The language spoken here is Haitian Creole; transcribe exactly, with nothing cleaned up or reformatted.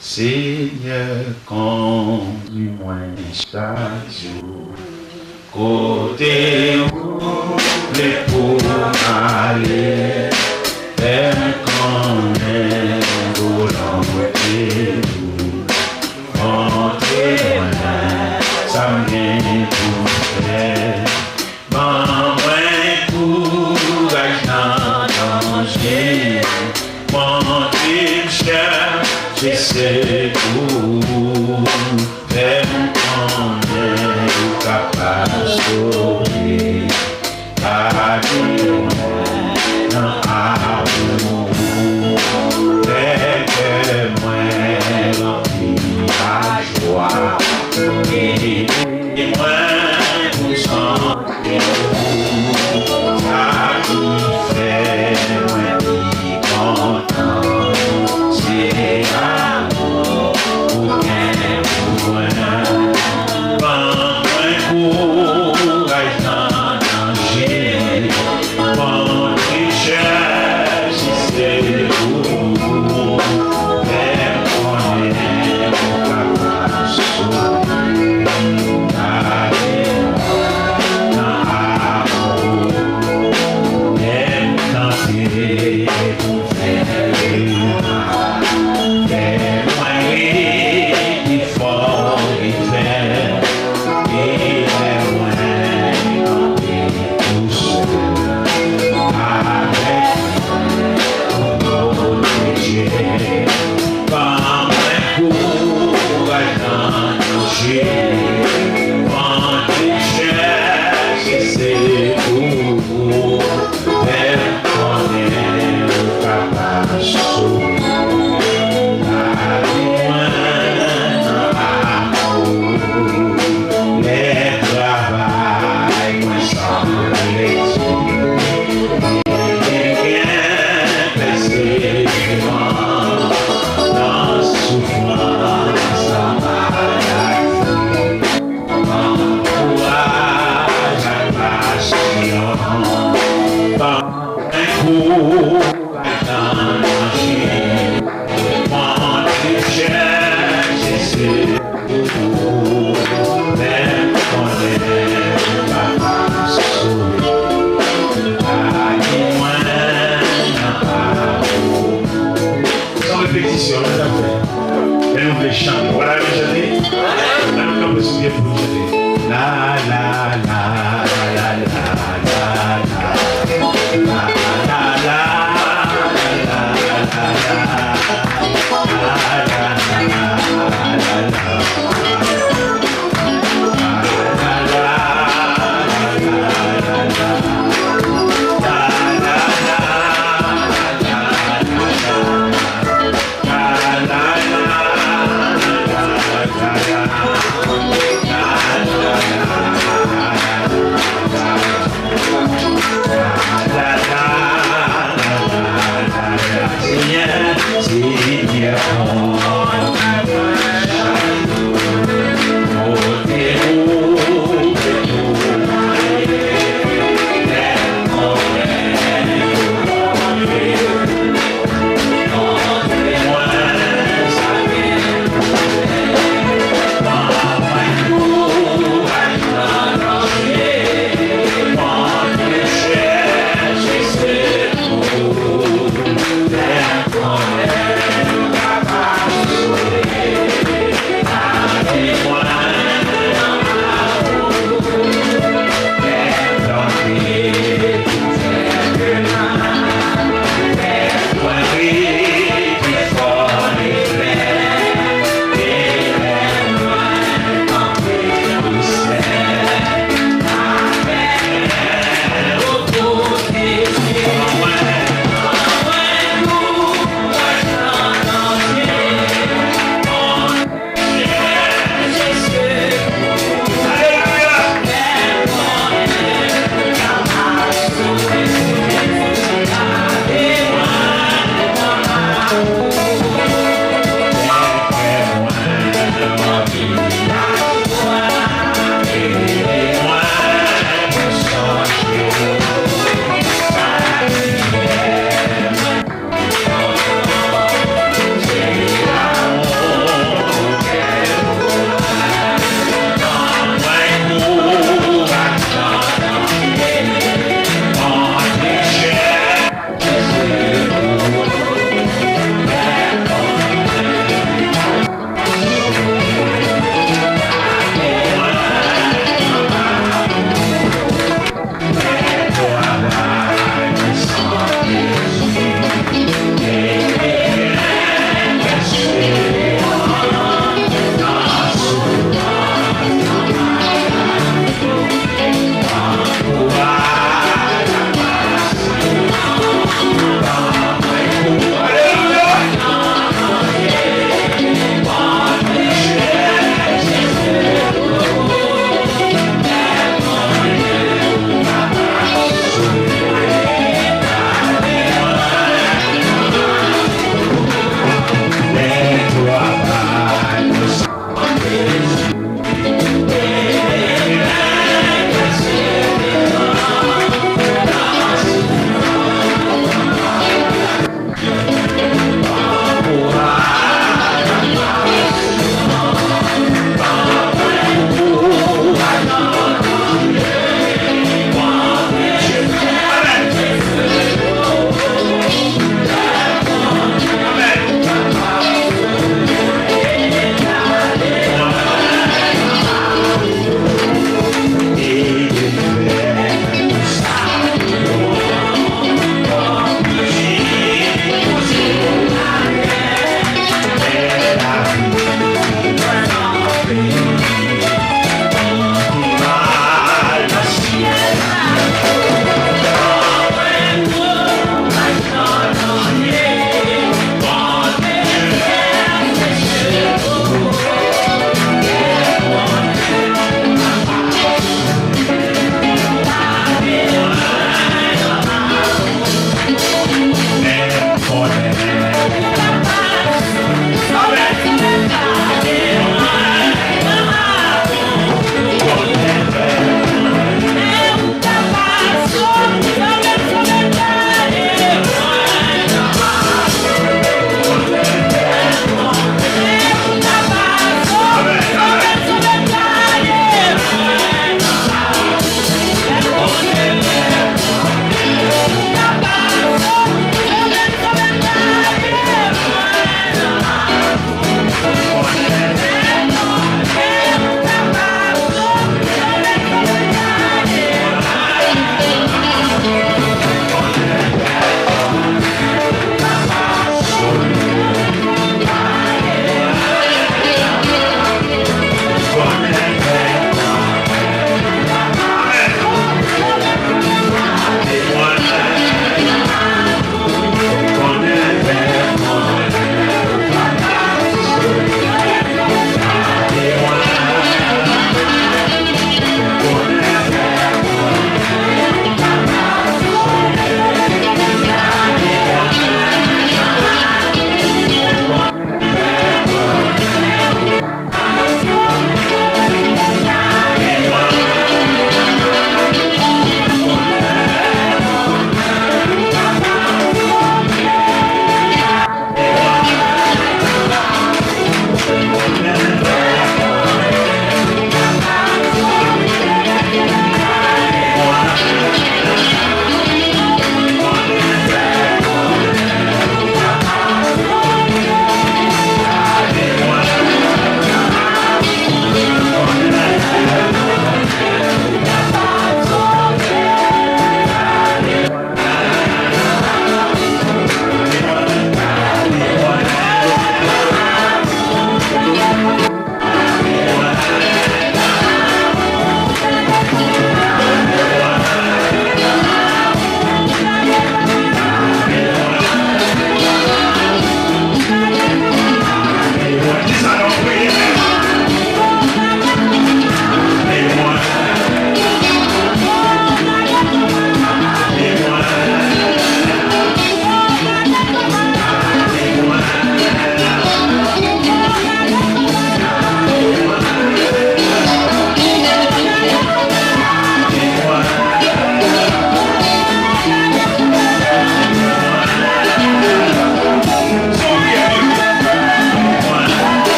Senyè, kondi mwen chak jou kote ou vle pou m ale. Fè m konnen volonte ou. Montre mwen sa m gen pou m fè. Ban mwen kouraj nan danje. Montre m chèche sekou. Fè m konnen ou kapab sove. Gade mwen nan amou ou. Fè kè mwen ranpli ak jwa. Ede mwen pou m sonje ou. Sa ki fè mwen pi kontan, se amou ou gen pou mwen. Ban mwen kouraj nan danje. Montre chèche sekou. Fè m konnen ou kapab sove. Gade mwen nan amou ou. Lè m tante pou m fè lepa, fè mwen rete fò e fèm. E lè mwen kanpe tousèl avèk ou, pwoteje m. Ban mwen kouraj nan danje. Montre chèche sekou. Fè m konnen ou kapab sove. Gade mwen nan amou ou. Lè travay mwen sanble di, ede m gen pèseverans nan soufrans ak maladi. Ban m kouraj ak pasyan. Ban mwen kouraj nan danje. Montre chèche sekou. Fè m konnen ou kapab sove. Gade mwen nan amou. Se yon repetisyon nou t ap fè. Lè nou vle chante, w pa ta renmen chante? Ann nou kanpe sou pye pou nou chante. La, la, la, la, la, la, la. La, la, la, la, la, la, la.